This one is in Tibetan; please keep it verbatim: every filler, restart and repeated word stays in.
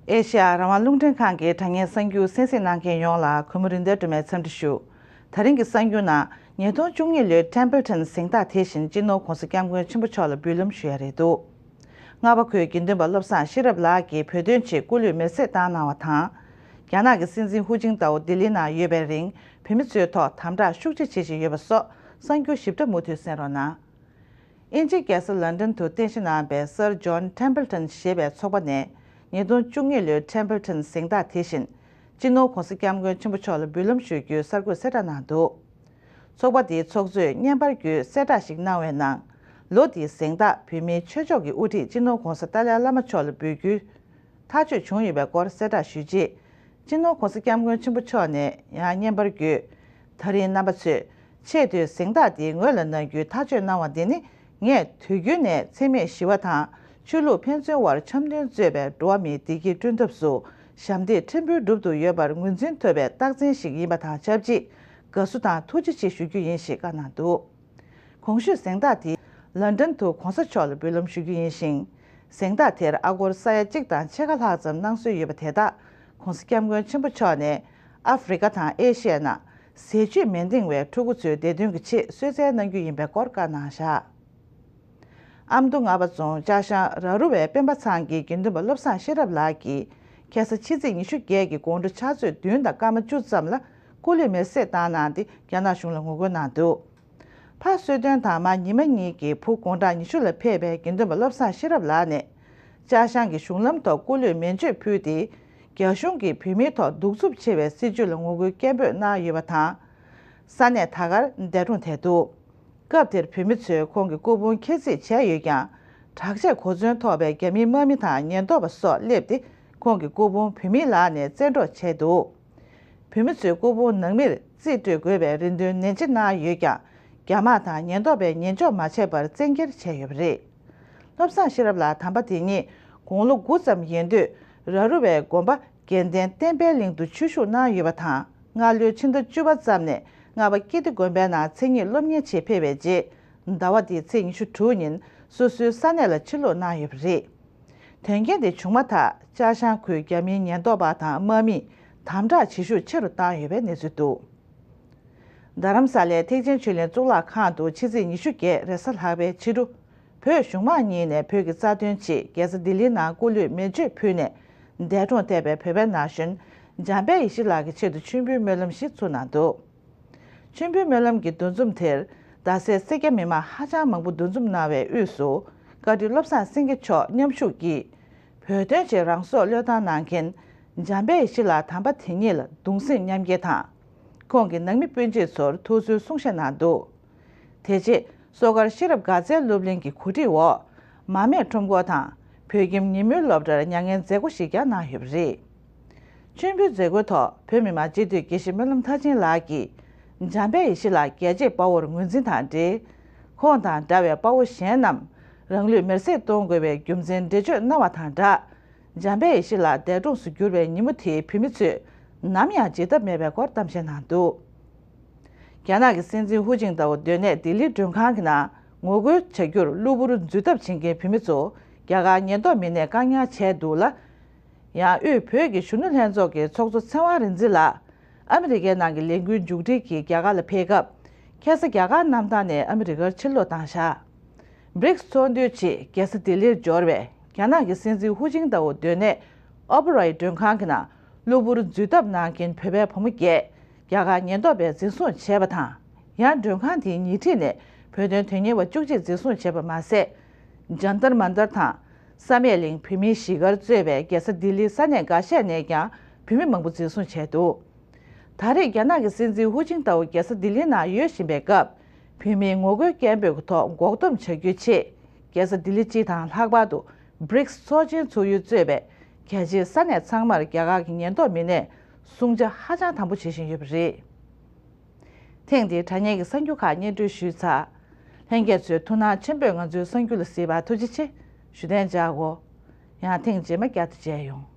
ཨེ་ཤེ་ཡ་རང་དབང་རླུང་འཕྲིན་ཁང་གི་དྲ་བརྙན་གསར་འགྱུར་གསན་གཟིགས་གནང་མཁན་ཡོངས་ལ་གུས་མོ་རིག་ལྡན་སྒྲོལ་མས་འཚམས་འདྲི་ཞུ། ད་རིང་གི་གསར་འགྱུར་ནང་ཉིས་སྟོང་བཅུ་གཉིས་ལོའི་Templeton་གཟེངས་རྟགས་དེ་བཞིན་སྤྱི་ནོར་༧གོང་ས་༧སྐྱབས་མགོན་ཆེན་པོ་མཆོག་ལ་འབུལ་ལམ་ཞུ་ཡ་རེད་འདུག་རྔ་བ་ཁུལ་དགེ་འདུན་པ་བློ་བཟང་ཤེས་རབ་ལགས་ཀྱིས་བོད་དོན་ཆེད་སྐུ་ལུས་མེར་སྲེག་བཏང་གནང་བ་དང་། རྒྱ་ནག་གི་སྲིད་འཛིན་ཧུའུ་ཅིན་ཏའོ་ལྡི་ལི་ནང་ཡོད་པའི་རིང་བོད་མི་ཚོའི་ཐོག་དམ་དྲག་ཤུགས་ཆེ་བྱེད་བཞིན་ཡོད་པ་སོགས་གསར་འགྱུར་ཞིབ་ཕྲ་མུ་མཐུད་གསན་རོགས་གནང་། དབྱིན་ཇིའི་རྒྱལ་ས་ལན་ཌན་དུ་རྟེན་གཞི་གནང་པའི་Sir John Templeton་ཞེས་པའི་ཚོགས་པ་ནས་ཉིས་སྟོང་བཅུ་གཉིས་ལོའི་Templeton་གཟེངས་རྟགས་དེ་བཞིན་སྤྱི་ནོར་༧གོང་ས་༧སྐྱབས་མགོན་ཆེན་པོ་མཆོག་ལ་འབུལ་ལམ་ཞུ་རྒྱུའི་གསར་འགོད་གསལ་བསྒྲགས་གནང་འདུག་ཚོགས་པ་དེའི་ཚོགས་གཙོས་བརྙན་པར་བརྒྱུད་གསལ་བསྒྲགས་ཤིག་གནང་བའི་ནང་། ལོ་འདིའི་གཟེངས་རྟགས་བོད་མིའི་ཆོས་ཕྱོགས་ཀྱི་དབུ་ཁྲིད་སྤྱི་ནོར་༧གོང་ས་ཏཱ་ལའི་བླ་མ་མཆོག་ལ་འབུལ་རྒྱུའི་ཐག་གཅོད་བྱུང་ཡོད་པའི་སྐོར་གསལ་བསྒྲགས་ཞུས་རྗེས། སྤྱི་ནོར་༧གོང་ས་༧སྐྱབས་མགོན་ཆེན་པོ་མཆོག་ནས་ཡང་བརྙན་པར་བརྒྱུད། ད་རིང་རྣམ་པ་ཚོས་ཆེས་མཐོའི་གཟེངས་རྟགས་འདིའི་ངོས་ལ་གནང་རྒྱུའི་ཐག་གཅོད་གནང་བ་འདི་ནི། ངས་དུས་རྒྱུན་ནས་འཚེ་མེད་ཞི་བ་དང་ཆོས་ལུགས་ཕན་ཚུན་དབར་འཆམ་མཐུན་གཙོས་པའི་འགྲོ་བ་མིའི་བདེ་སྐྱིད་བསྐྲུན་ཐབས་སུ་ཞབས་འདེགས་ཕྲན་བུ་བསྒྲུབ་ཏུ་ཡོད་པར་ངོས་འཛིན་ཐུབ་པའི་རྟགས་མཚན་ཞིག་ཡིན་པ་དང་ཆབས་ཅིག་དགའ་བསུ་དང་ཐུགས་རྗེ་ཆེ་ཞུ་རྒྱུ་ཡིན་ཞེས་བཀའ་གནང་འདུག་གོང་ཞུས་གཟེངས་རྟགས་དེ་ལན་ཌན་དུ་༧གོང་ས་མཆོག་ལ་འབུལ་ལམ་ཞུ་རྒྱུ་ཡིན་ཞིང་། གཟེངས་རྟགས་དེར་ཨ་སྒོར་ས་ཡ་གཅིག་དང་ཕྱེད་ཀ་ལྷག་ཙམ་གནང་སྲོལ་ཡོད་པ་དེ་དག་༧གོང་ས་༧སྐྱབས་མགོན་ཆེན་པོ་མཆོག་ནས་ཨ་ཧྥེ་རི་ཀ་དང་ཨེ་ཤི་ཡའི་ནང་ཟས་བཅུད་མི་འདང་བའི་ཕྲུ་གུ་ཚོའི་བདེ་དོན་གྱི་ཆེད་གསོལ་སྩལ་གནང་རྒྱུ་ཡིན་པའི་སྐོར་བཀའ་གནང་བཞག་ཨ་མདོ་རྔ་བ་རྫོང་ལྕགས་ཤང་ར་རུ་བའི་སྤེན་པ་ཚང་གི་དགེ་འདུན་པ་བློ་བཟང་ཤེས་རབ་ལགས་ཀྱིས་ཁ་སང་ཕྱི་ཚེས་ཉི་ཤུ་བརྒྱད་ཀྱི་དགོང་དྲོ་ཕྱག་ཚོད་བདུན་དང་སྐར་མ་བཅུ་ཙམ་ལ་སྐུ་ལུས་མེར་སྲེག་བཏང་གནང་སྟེ་རྒྱ་ནག་གཞུང་ལ་ངོ་རྒོལ་གནང་འདུག་ཕ་གསོལ་སྟོན་དང་མ་ཉི་མ་གཉིས་ཀྱི་བུ་དགུང་གྲངས་ཉི་ཤུ་ལ་ཕེབས་པའི་དགེ་འདུན་པ་བློ་བཟང་ཤེས་རབ་ལགས་ནས། ལྕགས་ཤང་གི་གཞུང་ལམ་ཐོག་སྐུ་ལུས་མེ་མཆོད་ཕུལ་ཏེ། རྒྱ་གཞུང་གིས་བོད་མིའི་ཐོག་གདུག་རྩུབ་ཆེ་བའི་སྲིད་བྱུས་ལ་ངོ་རྒོལ་སྐད་འབོད་གནང་ཡོད་པ་དང་། ས་གནས་ད་གར་འདས་གྲོངས་ཐལ་འདུག་སྐབས་དེར་བོད་མི་ཚོས་ཁོང་གི་སྐུ་ཕུང་འཁྱེར་རྩིས་བྱས་ཡོད་ཀྱང་། དྲག་ཆས་གོ་མཚོན་ཐོགས་པའི་རྒྱ་མིའི་དམག་མི་དང་ཉེན་རྟོག་པ་སོགས་སླེབས་ཏེ། ཁོང་གི་སྐུ་ཕུང་བོད་མིའི་ལག་ནས་བཙན་འཕྲོག་བྱས་འདུག་བོད་མི་ཚོས་སྐུ་ཕུང་ནང་མིར་རྩིས་སྤྲོད་དགོས་པའི་རེ་འདུན་ནན་ཆེ་གནང་ཡོད་ཀྱང་། རྒྱ་དམག་དང་ཉེན་རྟོག་པས་ཉན་འཇོག་མ་བྱས་པར་བཙན་འཁྱེར་བྱས་ཡོད་པ་རེད། བློ་བཟང་ཤེས་རབ་ལགས་དམ་པ་དེ་ཉིད་དགུང་ལོ་དགུ་ཙམ་ཡིན་དུས། ར་རུ་བའི་དགོན་པ་དགེ་ལྡན་བསྟན་པའི་གླིང་དུ་ཆོས་ཞུགས་གནང་ཡོད་པ་དང་། སྔ་ལོའི་ཕྱི་ཟླ་བཅུ་པ་ཙམ་ནས་རྔ་བ་ཀིརྟི་དགོན་པའི་ནང་མཚན་ཉིད་སློབ་གཉེར་ཆེད་ཕེབས་པའི་རྗེས། ཟླ་བ་འདིའི་ཚེས་ཉི་ཤུ་དྲུག་ཉིན་སོ་སོའི་ས་གནས་ལ་ཕྱིར་ལོག་གནང་ཡོད་པ་རེད། དོན་རྐྱེན་དེ་བྱུང་མ་ཐག་ལྕགས་ཤང་ཁུལ་རྒྱ་མིའི་ཉེན་རྟོག་པ་དང་དམག་མིས་དམ་དྲག་བྱེད་ཤུགས་ཆེ་རུ་བཏང་ཡོད་པའི་གནས་ཚུལ་འདུག་རྡ་རམ་ས་ལའི་ཐེག་ཆེན་ཆོས་གླིང་གཙུག་ལག་ཁང་དུ་ཕྱི་ཚེས་ཉི་ཤུ་བརྒྱད་རེས་གཟའ་ལྷག་པའི་ཕྱི་དྲོ། བོད་གཞུང་མང་གཉིས་ནས་བོད་ཀྱི་རྩ་དོན་ཆེད་རྒྱལ་ས་ལྡི་ལིའི་ནང་སྐུ་ལུས་མེ་མཆོད་ཕུལ་ནས། འདས་གྲོངས་ཐལ་བའི་བོད་པའི་ན་གཞོན་འཇམ་དཔལ་ཡེ་ཤེས་ལགས་ཀྱི་ཆེད་དུ་མཆོད་འབུལ་སྨོན་ལམ་ཞིག་ཚུགས་གནང་འདུག་མཆོད་འབུལ་སྨོན་ལམ་གྱི་འདུ་འཛོམས་དེར། རྡ་སའི་སེར་སྐྱ་མི་མང་ཧ་ཅང་མང་པོ་འདུ་འཛོམས་གནང་བའི་དབུས་སུ། བཀའ་ཁྲི་བློ་བཟང་སེང་གེ་མཆོག་མཉམ་ཞུགས་ཀྱིས། བོད་དོན་ཆེད་རང་སྲོག་བློས་བཏང་གནང་མཁན། འཇམ་དཔལ་ཡེ་ཤེས་ལགས་དམ་པ་དེ་ཉིད་ལ་གདུང་སེམས་མཉམ་སྐྱེད་དང་། ཁོང་གི་ནང་མི་སྤུན་མཆེད་ཚོར་ཐུགས་གསོའི་གསུང་བཤད་གནང་འདུག་དེ་རྗེས་སོ་སྒར་ཤེས་རབ་དགའ་ཚལ་སློབ་གླིང་གི་གོ་སྒྲིག་འོག་མར་མེའི་ཁྲོམ་སྐོར་དང་བོད་ཁྱིམ་ཉིན་མོའི་སློབ་གྲྭར་མྱ་ངན་མཛད་སྒོ་ཞིག་ཀྱང་གནང་ཡོད་པ་རེད། མཆོད་འབུལ་མཛད་སྒོའི་ཐོག་བོད་མི་མང་སྤྱི་འཐུས་དགེ་བཤེས་སྨོན་ལམ་མཐར་ཕྱིན་ལགས་ཀྱིས། འཇམ་དཔལ་ཡེ་ཤེས་ལགས་རྒྱལ་གཅེས་དཔའ་བོར་ངོས་འཛིན་དང་འབྲེལ། ཁོང་དང་འདྲ་བའི་དཔའ་བོ་གཞན་རྣམས་རང་ལུས་མེར་སྲེག་གཏོང་དགོས་པའི་རྒྱུ་མཚན་འགྲེལ་བརྗོད་གནང་བ་དང་སྦྲགས། འཇམ་དཔལ་ཡེ་ཤེས་ལགས་འདས་གྲོངས་སུ་གྱུར་བའི་ཉིན་མོ་དེའི་བོད་མི་ཚོས་ནམ་ཡང་བརྗེད་ཐབས་མེད་པའི་སྐོར་གཏམ་བཤད་གནང་འདུག་རྒྱ་ནག་གི་སྲིད་འཛིན་ཧུའུ་ཅིན་ཏའོ་སྡོད་གནས་ལྡི་ལིའི་མགྲོན་ཁང་གི་ནང་ངོ་རྒོལ་བྱ་རྒྱུར་གློ་བུར་འཛུལ་ཐབས་བྱེད་མཁན་བོད་མི་ཚོ་རྒྱ་གར་ཉེན་རྟོག་མི་སྣས་བཀག་ཉར་བྱས་འདུག་ལ། ཡང་དབུས་བོད་ཀྱི་གཞོན་ནུ་ལྷན་ཚོགས་ཀྱི་ཚོགས་གཙོ་ཚེ་དབང་རིག་འཛིན་ལགས། ཨ་མི་རི་ཀའི་ནང་གི་ལས་འགུལ་མཇུག་སྒྲིལ་གྱིས་རྒྱ་གར་ལ་ཕེབས་སྐབས། ཁ་སང་རྒྱ་གར་གནམ་ཐང་ནས་ཨ་མི་རི་ཀར་ཕྱིར་ལོག་བཏང་བཞག་བྷི་རིགས་ཚོགས་འདུའི་ཆེད་རྒྱལ་ས་ལྡི་ལིར་འབྱོར་བའི་རྒྱ་ནག་གི་སྲིད་འཛིན་ཧུའུ་ཅིན་ཏའོ་སྡོད་གནས་ཨོ་པ་རའི་མགྲོན་ཁང་གི་ནང་གློ་བུར་འཛུལ་ཐབས་གནང་མཁན་བོད་པའི་བུ་མོ་བརྒྱད་རྒྱ་གར་ཉེན་རྟོག་པས་འཛིན་བཟུང་བྱས་པ་དང་། ཡང་མགྲོན་ཁང་དེའི་ཉེ་འཁྲིས་ནས་བོད་དོན་དོན་གཉེར་བ་བཅུ་གཅིག་འཛིན་བཟུང་བྱས་པ་མ་ཟད། ཇཱན་ཏར་མན་ཏར་དང་། བསམ་ཡས་གླིང་བོད་མིའི་གཞིས་སྒར་གཙོས་པའི་རྒྱལ་ས་ལྡི་ལིའི་ས་གནས་འགའ་ཤས་ནས་ཀྱང་བོད་མི་མང་པོ་འཛིན་བཟུང་བྱས་འདུག་ད་རེས་རྒྱ་ནག་གི་སྲིད་འཛིན་ཧུའུ་ཅིན་ཏའོ་རྒྱལ་ས་ལྡི་ལིའི་ནང་ཡོད་བཞིན་པའི་སྐབས། བོད་མིའི་ངོ་རྒོལ་སྐད་འབོད་ཀྱི་ཐོག་འགོག་སྡོམ་བྱ་རྒྱུའི་ཆེད། རྒྱལ་ས་ལྡི་ལི་སྤྱི་དང་ལྷག་པར་དུ་བྷི་རིགས་ཚོགས་ཆེན་ཚུགས་ཡུལ་གཙོས་པའི་རྒྱ་ཆེའི་ས་གནས་ཚང་མར་རྒྱ་གར་གྱི་ཉེན་རྟོག་མི་སྣས་སྲུང་བྱ་ཧ་ཅང་དམ་པོ་བྱེད་བཞིན་ཡོད་པ་རེད། ཐེངས་འདིའི་དྲ་བརྙན་གྱི་གསར་འགྱུར་ཁག་སྙན་སྒྲོན་ཞུས་ཚར། ལྷན་རྒྱས་ཚོས་ཐུགས་སྣང་ཆེན་པོས་ང་ཚོའི་གསར་འགྱུར་ལ་གཟིགས་པར་ཐུགས་རྗེ་ཆེ་ཞུ་གཏན་འཇགས་གོ། ཡང་ཐེངས་རྗེས་མ་བསྐྱར་དུ་མཇལ་ཡོང་།